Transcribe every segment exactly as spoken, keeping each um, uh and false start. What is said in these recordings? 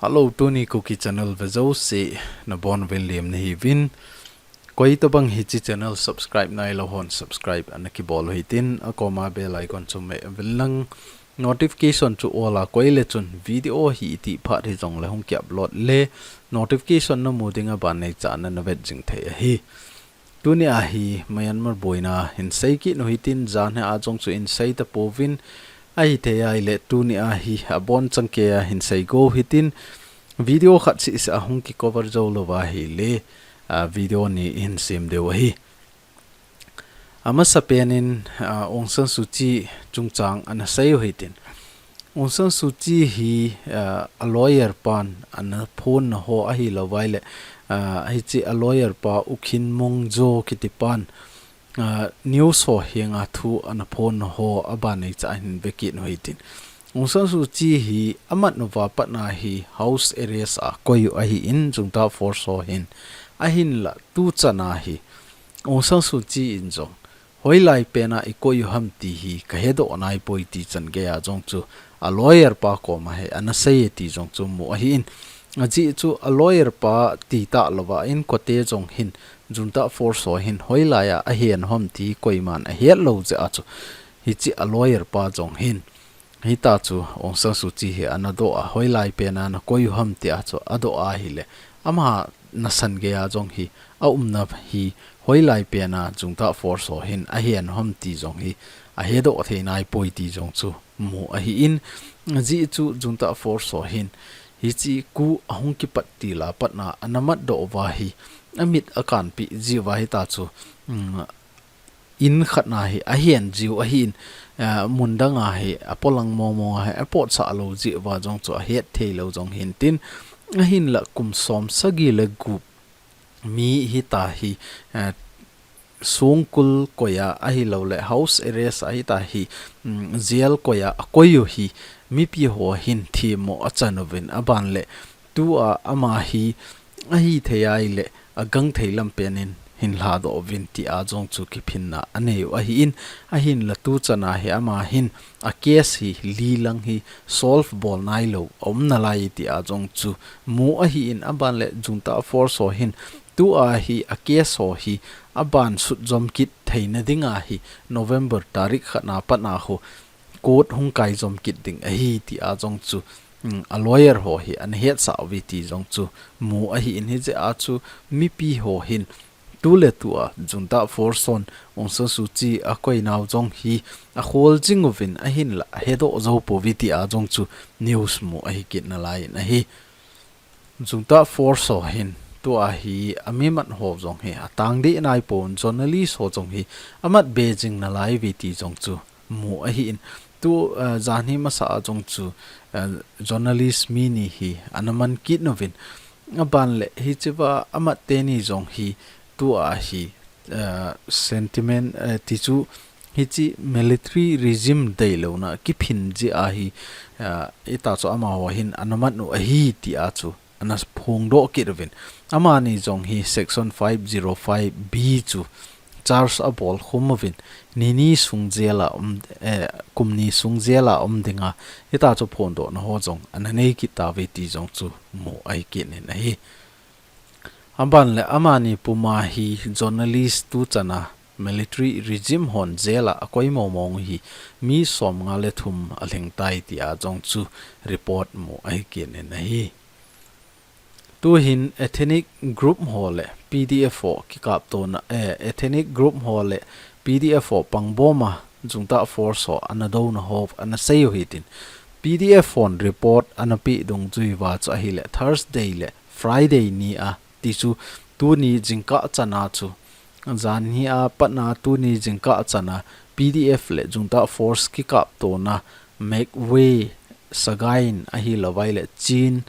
Hello, tuni Kuki channel vejouse nabonuvin lemna hiuvin. Koitabang hiche channel subscribe nailou hon subscribe ana kibol u hitin, akoma bell icon chu meh uvin lang. Notification chu all a koi le chun video hi iti phat hijongle hung ki upload le notification namu dinga ban neichan ana vet jing thei ahi. Tuni a hi Myanmar boina hin sei kit u hitin, janhi a jong chu hin sei tapouvin, ahithei ahile tuni a hi abon changkei a hin sei go u hitin, video khat seh seh a hung ki cover jou louva ahile, a, video ni hin sem diu ahi. Amasapen in, a, Aung San Suu Kyi chungchang ana sei u hitin. Aung San Suu Kyi hi, a, a lawyer pan ana phone na ho ahilouva ahile, a, hiche a lawyer pa U Khin Maung Kyaw kiti pan, a, news ho henga thu ana phone na ho aban neichan hin ve kit u hitin. Aung San Suu Kyi hi amat uva patna hi house arrest a koi u ahin junta force ho hin, ahinla tuchan a hi Aung San Suu Kyi in jong hoilai pen a ikoi u ham ti hi kahedoh naipoi ti chan gei a jong chu a lawyer pa koma hi ana sei e ti jong chu mu ahin. Ajeh chu a lawyer pa ti talouva inkote jong hin junta force ho hin hoilai a ahen u ham ti koiman ahet lou jeh a chu hiche a lawyer pa jong hin, hita chu Aung San Suu Kyi hi ana doh a, hoilai pen a nakoi u ham tia chu adoh ahile, ama nasan gei a jong hi aumna hi hoilai pen a junta force ho hin ahen u ham ti jong hi ahedoh thei naipoi ti jong chu mu ahin. Ajeh chu junta force ho hin hiche coup ahung kipat til a patna ana matdoh uva hi amit akanpeh jeh uva hita chu, um, in khat na hi ahen jiu ahin, a, mun dang a hi apolang mong mong a hi apotsah lou jeh uva jong chu ahet thei lou jong hintin, ahinla kum som sagi le gup mi hita hi, a, songkul koi a ahilouleh house arrest a hita hi, um, jail koi a akoi u hi mipi ho hin themmo achan uvin, aban le tua ama hi ahithei ahile agangthei lampen in hin lhadoh uvin tia jong chu kiphinna anei u ahin, ahinla tuchan a hi ama hin a case hi li lang hi solve bol nailou aum nalai tia jong chu mu ahin, aban le junta force ho hin tua hi a case ho hi aban sutjom kit theina dinga hi November tarik khat na patna khu court hung kaijom kit ding ahi tia jong chu, um, a lawyer ho hi ana hetsah uve ti jong chu mu ahin, hijeh a chu mipi ho hin tuletua junta force hon Aung San Suu Kyi akoi nau jong hi akhol jing uvin, ahinla ahedoh jou pouve tia jong chu news mu ahi kit nalai in ahi. Junta force ho hin tua hi amimat ho jong hi atang deh naipon, journalist ho jong hi amat be jing nalai uve ti jong chu mu ahin. Tu, eh, janhi masa a jong chu, eh, journalist mi ni hi ana man kit uvin, aban le hichea amat teni jong hi tua hi, eh, sentiment, eh, ti chu hiche military regime deilouna kiphin jeh a hi, eh, hita chu amaho hin ana man u ahi tia chu ana phongdoh kit uvin. Amani jong hi section five zero five B chu charge abol khum uvin, ni ni sung jail a um, eh, kum ni sung jail a um dinga hita chu phondohna ho jong ana nei kit tauve ti jong chu mu ahi kit in ahi. Aban le amani puma hi journalist tuchan a military regime hon jail a akoi mong mong u hi mi somnga le thum alhing tai tia jong chu report mu ahi kit in ahi. Tuhin ethnic group ho le P D F ho kikaptona, eh, ethnic group ho le P D F ho pangbom a junta force ho ana douna ho ana sei u hitin, P D F hon report ana peh dungjui uva chu ahile Thursday le Friday ni a ti chu tuni jingkah chan a chu, janhi a patna tuni jingkah chan a P D F le junta force kikaptona Magway, Sagaing ahilouleh Chin,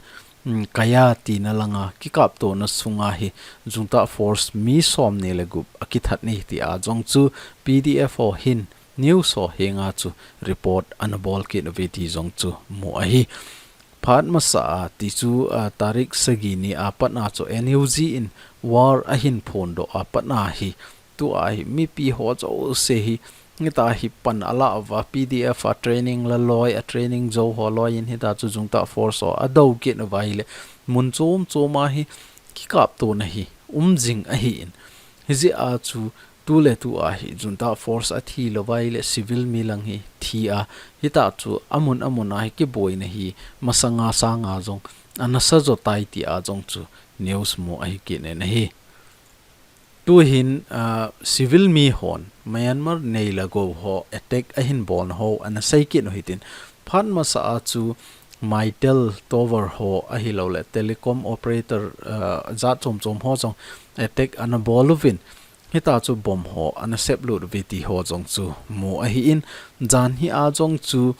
um, Kaya tina langa kikaptona sunga hi junta force mi somni le gup akithat e tia jong chu P D F ho hin news ho henga chu report ana bol kit uve ti jong chu mu ahi. Phat masa a ti chu, a, tarik sagi ni a patna chu N U G in war ahin phondoh a patna hi tua hi mipi ho jouse hi hita hi pan ala uva, P D F a training la loi, a training jou ho loi in hita chu Junta Force ho adou kit uva ahile, mun chom chom a hi kikaptona hi um jing ahin. Hijeh a chu tuletu a hi Junta Force athi lou uva ahile civil mi lang hi thi a, hita chu amun amun a hi kiboina hi masanga sanga jong ana sa jo tai ti a jong chu news mu ahi kit in ahi. Tuhin, ah, civil mi hon Myanmar nei le gou ho attack ahin bolna ho ana sei kit u hitin, phat masa a chu Mytel tower ho ahilouleh telecom operator, ah, jat chom chom ho jong attack ana bol uvin, hita chu bomb ho ana sep lut uve ti ho jong chu mu ahin, jan hi a jong chu,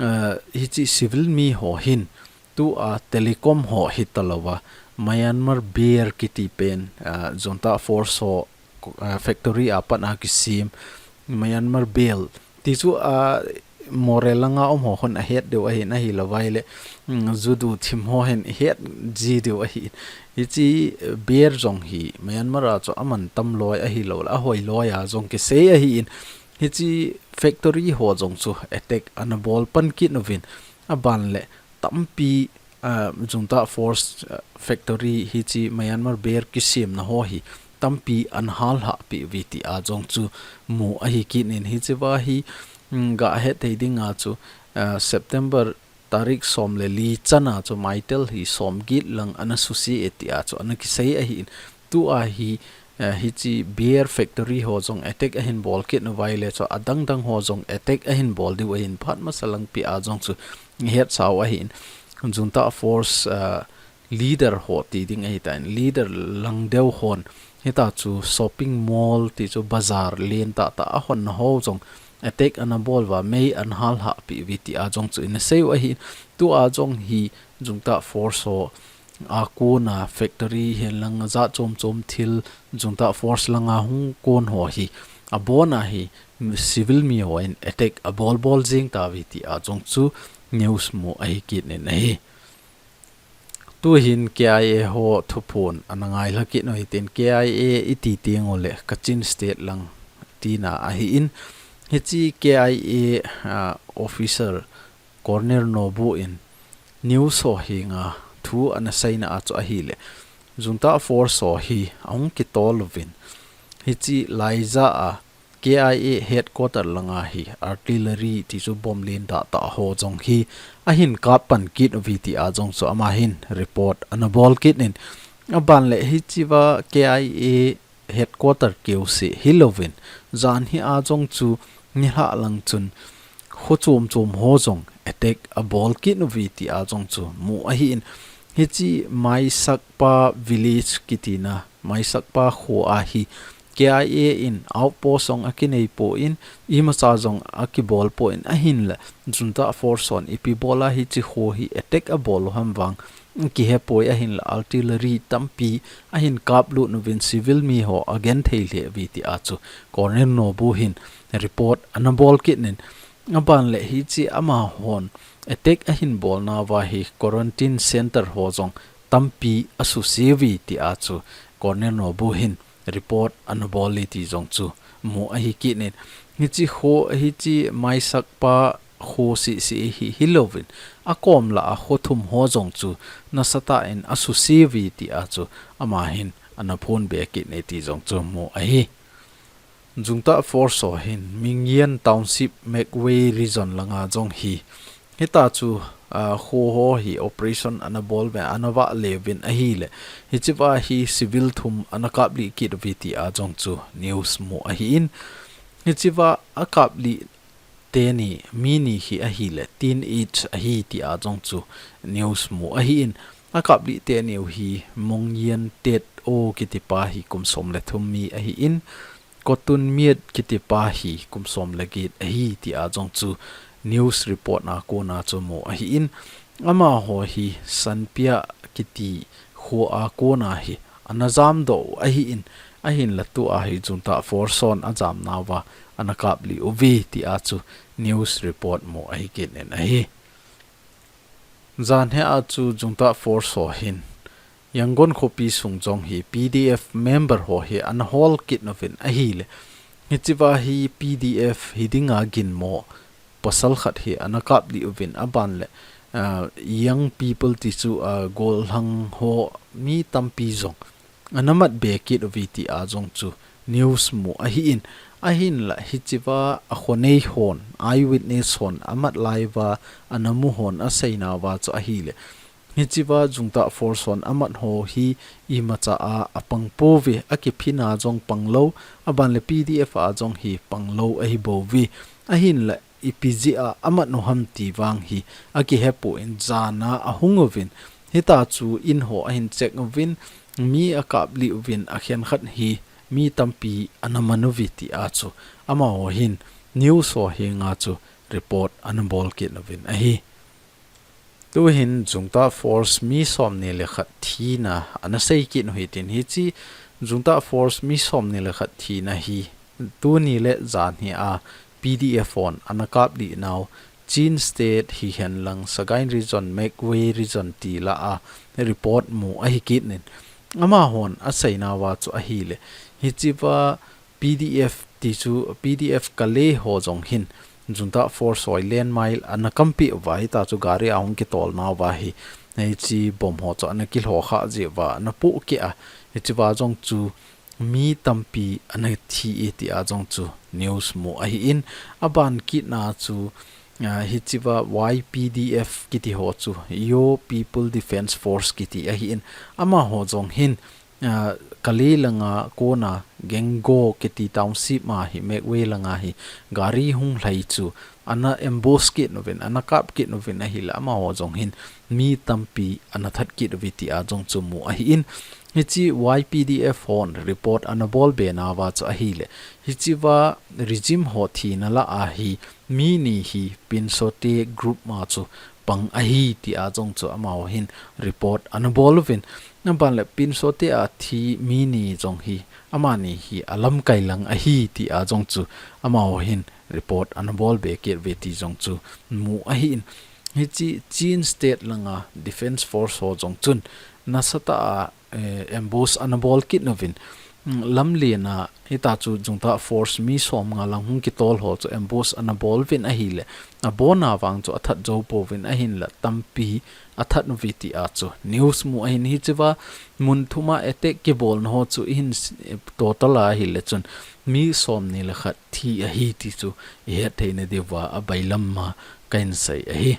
ah, hichi civil mi ho hin tua telecom ho hita louva, Myanmar Beer kiti pen, ah, Junta Force ho, ah, factory a pat a kisem Myanmar Beer ti chu, ah, Moreh langa um ho hin ahet diu ahin, ahi lou uva ahile, mm, judu thim ho hin het ji diu ahin. Hichi beer jong hi Myanmar a chu aman tam loi ahilouleh ahoi loi a jong kisei ahin. Hichi factory ho jong chu attack ana bol pan kit uvin, aban le tampi, ah, Junta Force, ah, factory hichi Myanmar Beer kisemna ho hi tampi ana hal hah peh uve ti a jong chu mu ahi kit in, hichi uva hi, mm, ga het thei ding a chu, ah, September tarik som le li chan a chu Mytel hi som get lang ana suse e ti a chu ana kisei ahin. Tua hi, eh, hichi beer factory ho jong attack ahin bol kit uva ahile chu adang dang ho jong attack ahin bol diu ahin, phat masa lang pi a jong chu het sau ahin. Junta Force, eh, leader ho ti ding ahitan, leader lang deu hon hita chu shopping mall ti chu bazar len tah tah a honna ho jong attack ana bol uva, mei ana hal hah peh uve ti a jong chu ana sei u ahin. Tua jong hi Junta Force ho a kona factory hihen lang jat chom chom thil Junta Force langa hung kon ho hi abon a hi civil mi hon attack abol bol jing tauve ti a jong chu news mu ahi kit in ahi. Tuhin K I A ho thuphon ana ngailha kit u hitin, K I A iti teng uleh Kachin State lang tina ahin, hichi K I A, ah, officer Colonel Nobu in news ho henga thu ana seina a chu ahile, Junta Force ho hi ahung kitol uvin, hichi Laiza a K I A headquarter langa hi artillery ti chu bomb len tah tah ho jong hi ahin kap pan kit uve ti a jong chu ama hin report ana bol kit in, aban le hichi uva K I A headquarter keu seh hilouvin, jan hi a jong chu nilhah lang chun kho chom chom ho jong attack abol kit uve ti a jong chu mu ahin, hichi Maisakpa village kitina, Maisakpa kho a hi K I A in outpost jong akinei poi, imacha jong akibol poi, ahinla Junta Force hon ipi bol a hichi kho hi attack abol u ham vang kihe poi, ahinla artillery tampi ahin kap lut uvin civil mi ho agenthei lheh uve ti a chu Colonel Nobu hin report ana bol kit in, aban le hichi amahon attack ahin bolna uva hi quarantine center ho jong tampi asuse uve ti a chu Colonel Nobu hin report ana bol e ti jong chu mu ahi kit in, hichi kho, hichi Maisakpa kho seh seh hi hilouvin, akom lah a kho thum ho jong chu nasatah in asuse uve ti a chu ama hin ana phonbe kit e ti jong chu mu ahi. Junta Force ho hin Mingyan Township, Magway Region langa jong hi hita chu, ah, kho ho hi operation ana bol uve, ana vahle uvin ahile, hichi uva hi civil thum ana kaplih kit uve ti a jong chu news mu ahin, hichi uva akaplih teni mi ni hi ahile teenage ahi ti a jong chu news mu ahin, akaplih teni u hi Mongyen Tet O kiti pa hi kum som le thum mi ahin, Kotun Miet kiti pa hi kum som le get ahi ti a jong chu news report a kona chu mu ahin, amaho hi Sanpia kiti kho a kona hi ana jamdoh u ahin, ahinla tua hi Junta Force hon ajamna uva ana kaplih uve ti a chu news report mu ahi kit in ahi. Jan hi a chu Junta Force ho hin Yangon khopi sung jong hi P D F member ho hi ana hol kit uvin ahile, Hichea hi P D F hi dinga ginmo pasal khat hi ana kaplih uvin, aban le, ah, young people ti chu, ah, golhang ho mi tampi jong ana mat be kit uve ti a jong chu news mu ahi in, ahinla hichea a khonei hon, eyewitness hon amat lai uva ana mu hon aseina uva chu ahile, hichea Jungtah Force hon amat ho hi imacha a apang pouve, akiphin a jong pang lou, aban le P D F a jong hi pang lou ahi bouve. Ahinla ipi jeh a amat u ham ti vang hi akihe poi, jan a ahung uvin, hitia chu in ho ahin check uvin, mi akaplih uvin, akhen khat hi mi tampi ana man uve ti a chu amaho hin news ho henga chu report ana bol kit uvin ahi. Tuhin Jungtah Force mi somni le khat thina ana sei kit u hitin, hiche Jungtah Force mi somni le khat thina hi tuni le janhi a P D F hon ana kaplih nau Chin State hihen lang Sagaing Region, Magway Region ti lah a report mu ahi kit in, amahon aseina uva chu ahile, hichea P D F ti chu, P D F Kale ho jong hin Jungtah Force hoi landmine ana kampeh uva, hitia chu gari ahung kitolna uva hi, hiche bomb ho chu ana kilho kha jeh uva ana pohkeh a, hichea jong chu mi tampi ana thi e ti a jong chu news mu ahi in, aban kit na chu, ah, hichea Y P D F kiti ho chu, Yaw People Defence Force kiti ahi in, amaho jong hin, ah, Kale langa kona Genggo kiti township ma hi, Magway langa hi gari hung lhai chu ana ambush kit uvin, ana kap kit uvin ahile, amaho jong hin mi tampi ana that kit uve ti a jong chu mu ahi in, hiche Y P D F hon report ana bol be na uva chu ahile, hichea regime ho thina lah a hi mi ni hi Pinsote group ma chu pang ahi ti a jong chu amaho hin report ana bol uvin, aban le Pinsote a thi mi ni jong hi amani hi alamkai lang ahi ti a jong chu amaho hin report ana bol be kit uve ti jong chu mu ahi in, hiche Chin State langa Defence Force ho jong chun nasatah a, eh, ambush ana bol kit uvin, mm, lamlen a hitia chu Jungtah Force mi somnga lang hung kitol ho chu ambush ana bol uvin ahile, abon a vang chu athat jou pouvin ahinla tampi athat uve ti a chu news mu ahin, hichea mun thum a attack kibolna ho chu ihin s-, eh, total a ahile chun mi somni le khat thi ahi ti chu ihet theina diuva abailam a kahin sei ahi.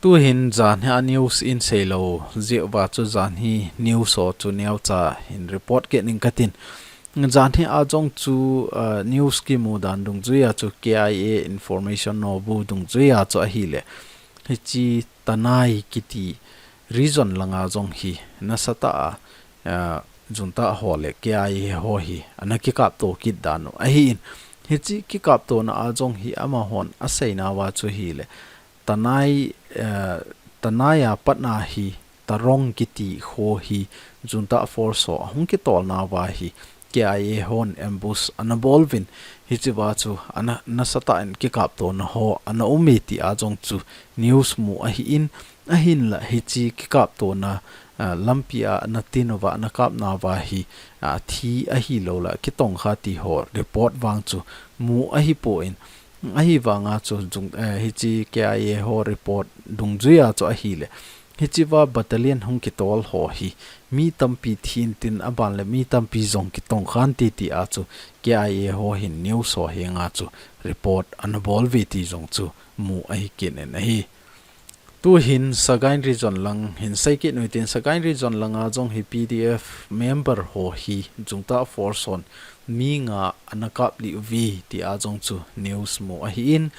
Tuhin janhi a news in sei lou jeh uva chu janhi news ho chu neocha hin report kit ning katin. Janhi a jong chu, ah, news kimu dan dungjuia chu K I A information nobu dungjuia chu ahile, hiche Tanai kiti region langa jong hi nasatah a, ah, Jungtah ho le K I A ho hi ana kikapto kit dan u ahi in, hiche kikaptona a jong hi amahon aseina uva chu hile, Tanai, eh, Tanai a patna hi Tarong kiti kho hi Jungtah Force ho ahung kitolna uva hi K I A hon ambush ana bol uvin, hichea chu ana nasatah in kikaptona ho ana um e ti a jong chu news mu ahi in, ahinla hiche kikaptona, ah, lampi a ana tin uva, ana kapna uva hi, ah, thi ahilou le kitongkha ti ho report vang chu mu ahipoi, ahivanga chu jung, eh, hiche K I A ho report dungjuia chu ahile, hichea battalion hung kitol ho hi mi tampi thin tin aban le mi tampi jong kitongkhan te ti a chu K I A ho hin news ho henga chu report ana bol uve ti jong chu mu ahi kit in ahi. Tuhin Sagaing region lang hin sei kit u hitin, Sagaing region langa jong hi P D F member ho hi Jungtah Force hon mi nga ana kaplih uve ti a jong chu news mu ahi in,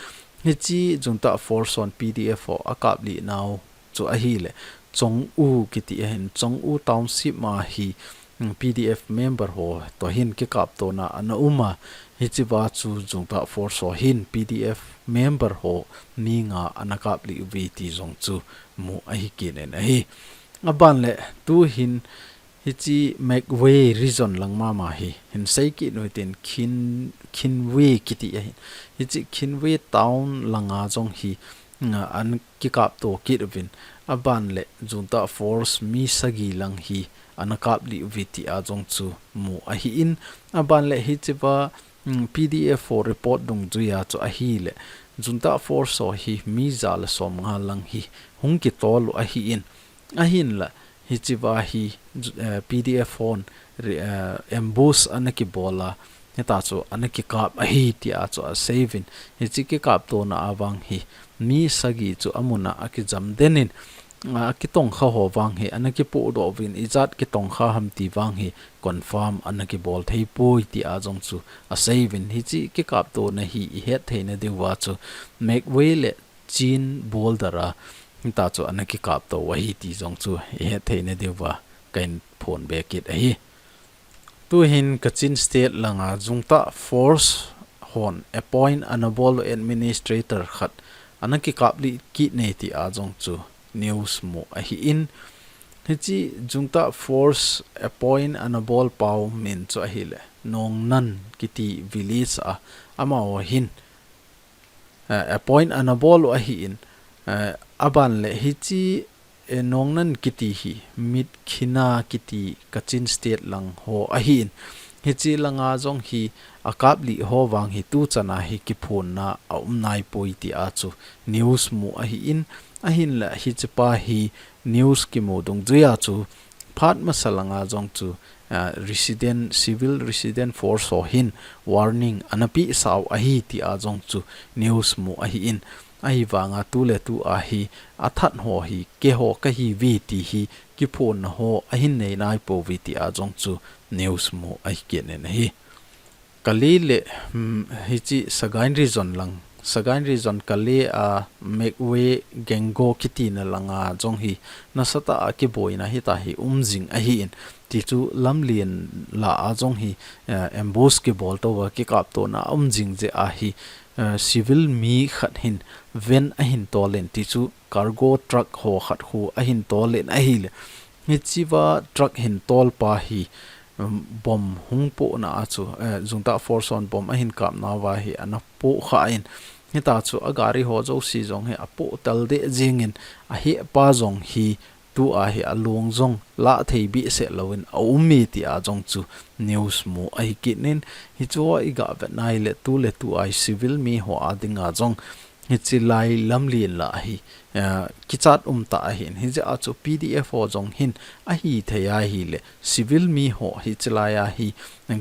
hiche Jungtah Force hon P D F ho akaplih nau chu ahile, Chong U kiti ahin, Chong U township ma hi, mm, P D F member ho toh hin kikaptona ana um a, hichea chu Jungtah Force ho hin P D F member ho mi nga ana kaplih uve ti jong chu mu ahi kit in ahi. Aban le tuhin hiche Magway region lang mama hi hin sei kit u hitin, Khin, Khinway kiti ahin, hiche Khinway town langa jong hi, mm, an kikapto kit uvin, aban le Jungtah Force mi sagi lang hi ana kaplih uve ti a jong chu mu ahi in, aban le hichea Hmm, P D F ho report dungjuiya chu ahile, Junta force ho hi mi ja le som nga lang hi hung kitol u ahin, ahinla, hichea hi, ju-, eh, P D F hon re-, eh, ambush ana kibola, hita chu ana kikap ahi tia chu aseiyuvin, hiche kikaptona a vang hi, mi sagi chu amuna akijam den in, a, kitongkha ho vang hi, ana kipohdoh uvin, ijat kitongkha ham ti vang hi, confirm ana kibol thei poi tia jong chu aseiyuvin, hiche kikaptona hi ihet theina diuva chu Magway le Chin border a hita chu ana kikapto u ahi ti jong chu ihet theina diuva kahin phonbe kit ahi. Tuhin Kachin State langa Junta force hon appoint ana bol u administrator khat ana kikap lih kit e tia jong chu news mu ahin, hiche Junta force appoint ana bol pau min chu ahile, Nongnan kiti village a, amaho hin, eh, appoint ana bol u ahin, eh, aban le hiche, eh, Nongnan kiti hi, Myitkyina kiti Kachin State lang ho ahin, hiche langa jong hi akap lih ho vang hi tuchan a hi kiphonna aum nai poi tia chu news mu ahin, ahinla hichepa hi news kimu dungjuiya chu phat masa langa jong chu, ah, resident, civil resident force ho hin warning ana peh sau ahi tia jong chu news mu ahin, ahivanga tuletu a hi athat ho hi keiho kahiuve ti hi kiphonna ho ahin nei nai pouve tia jong chu news mu ahi kit in ahi. Kalae le, hmm, hiche Sagaing region lang, Sagaing region Kalae a Magway Ganggo kitina langa jong hi nasatah a kiboina hita hi um jing ahin, ti chu lamlen lah a jong hi, eh, ambush kibol tou a kikaptona um jing jeh a hi, eh, civil mi khat hin van ahin tol in, ti chu cargo truck ho khat khu ahin tol in ahile, hichea truck hin tol pa hi, um, bomb hung pohna a chu, eh, Junta force hon bomb ahin kapna uva hi ana pohkha in, hita chu agari ho jouse jong hi apoh tal deh jing in, ahehpa jong hi tua hi alung jong lah thei behseh louvin aum e tia jong chu news mu ahi kit in, hichu iga vet nai le tuletu a hi civil mi ho a dinga jong hichelai lamlen lah hi, eh, kichat um tah ahin, hijeh a chu P D F ho jong hin ahithei ahile civil mi ho hichelai a hi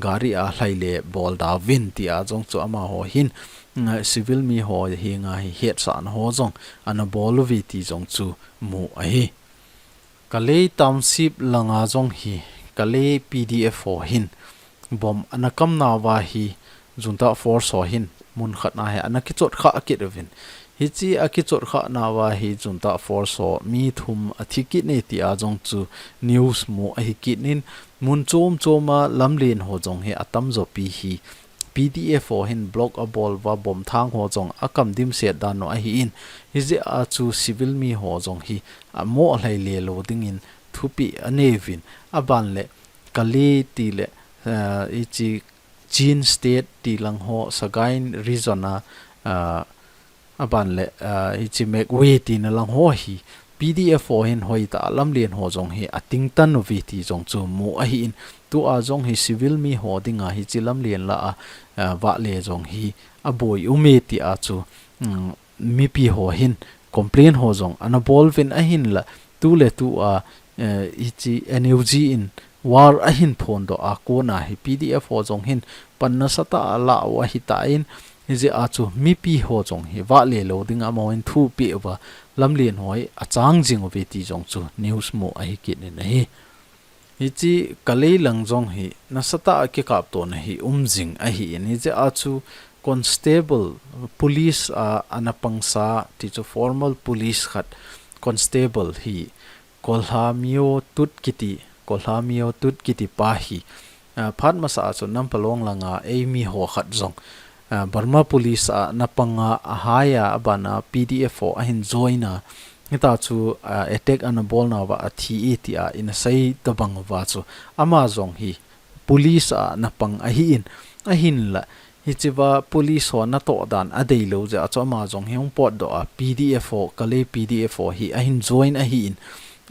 gari a lhai le bol da uvin tia jong chu amaho hin, mm, civil mi ho henga hi hetsahna ho jong ana bol uve ti jong chu mu ahi. Kalae Township langa jong hi, Kalae P D F ho hin bomb ana kamna uva hi, Junta force ho hin mun khat na hi ana kichot kha kit uvin. Hiche akichot khana uva hi, Junta force ho mi thum athi kit e tia jong chu news mu ahi kit in, mun chom chom a lamlen ho jong hi atamjo pi hi, P D F ho hin block abol uva, bomb thang ho jong akam dimset dan u ahin, hijeh a chu civil mi ho jong hi amoh lhai le lou dingin thupeh anei uvin, aban le Kalae ti le, eh, hiche Chin State ti lang ho, Sagaing region a, eh, aban le, ah, hiche Magway tina lang ho hi, P D F ho hin hoitah a lamlen ho jong hi ating tan uve ti jong chu mu ahin, tua jong hi civil mi ho dinga hiche lamlen lah a, ah, vahle jong hi aboi um e tia chu, um, mipi ho hin complain ho jong ana bol uvin ahinla, tuletu a, eh, hiche N U G in war ahin phondoh a kona hi P D F ho jong hin pan nasatah a alah u ahitan, hijeh a chu mipi ho jong hi vahle lou dinga amahon thupeh uva lamlen ho hi achang jing uve ti jong chu news mu ahi kit in ahi. Hiche Kalae lang jong hi nasatah a kikaptona hi um jing ahin, hijeh a chu constable, police a ana pangsa ti chu formal police khat constable hi Kolha Myo Tut kiti, Kolha Myo Tut kiti pa hi, ah, phat masa a chu Nampalong langa eimi ho khat jong, ah, Burma Police a ana panga, ahai a, abana P D F ho ahin join a, hita chu, ah, attack ana bolna uva athi e tia ina sei tobang uva chu ama jong hi police a ana pang ahin, ahinla, hichea police ho natoh dan adeilou jeh a chu ama jong hi hung potdoh a, P D F ho, Kalae P D F ho hi ahin join ahin,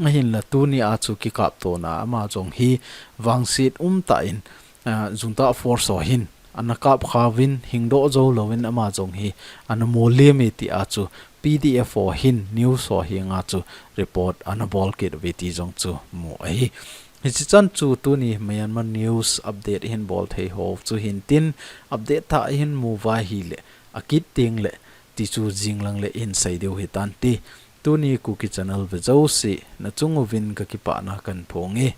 ahinla tunia chu kikaptona ama jong hi vangset umtah in, ah, Junta force ho hin ana kap kha uvin, hingdoh jou louvin ama jong hi ana mol liam e ti a chu P D F ho hin news ho henga chu report ana bol kit uve ti jong chu mu ahi. Hichi chan chu tuni Myanmar news update hin bol thei ho chu hin tin, update thah hin mu uva ahile, akit teng le ti chu jinglang le hin sei diu hitan ti. Tuni Kuki channel ve jouse, na chung uvin ka kipana kan phong e.